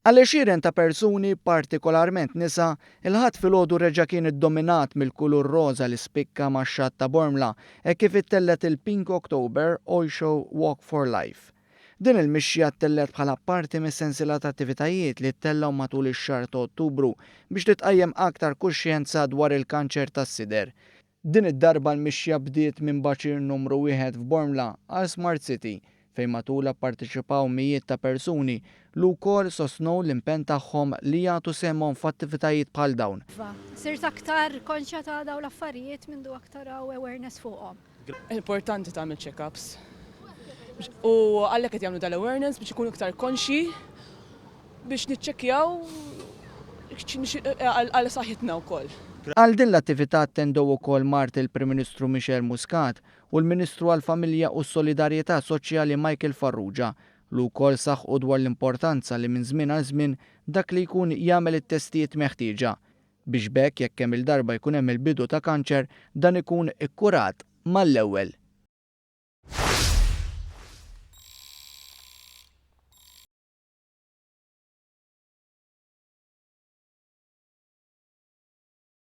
Għal għexieren ta' persuni, partikolarment nisa, il-Ħadd filgħodu reġa' kien iddominat mill-kulur roża li spikka max-xatt ta' Bormla hekk kif ittellgħet il-Pink October Oysho Walk for Life. Din il-mixja ttellgħet bħala parti mis-sensiela ta' attivitajiet li ttellgħu matul ix-xahar ta' Ottubru biex titqajjem aktar kuxjenza dwar il-kanċer tas-sider. Din id-darba l-mixja bdiet minn baċir numru wieħed f'Bormla għal Smart City fejn matulha pparteċipaw mijiet ta' persuni li wkoll sostnew l-impenn tagħhom li jagħtu sehemhom f'attivitajiet bħal dawn. Iva, sirt aktar konxja ta' dawn l-affarijiet mindu aktar hawn awareness fuqhom. Importanti tagħmel check-ups. U għalhekk qed jagħmlu dal-awareness biex ikunu iktar konxji biex niċċekkjaw għal saħħitna wkoll. Għal din l-attività attendew ukoll mart il-Prim Ministru Michelle Muscat u l-Ministru għall-Familja u s-Solidarjetà Soċjali Michael Farrugia li wkoll saħqu dwar l-importanza li minn żmien għal żmien dak li jkun jagħmel it-testijiet meħtieġa biex b'hekk jekk kemm-il darba jkun hemm il-bidu ta' kanċer dan ikun ikkurat mal-ewwel.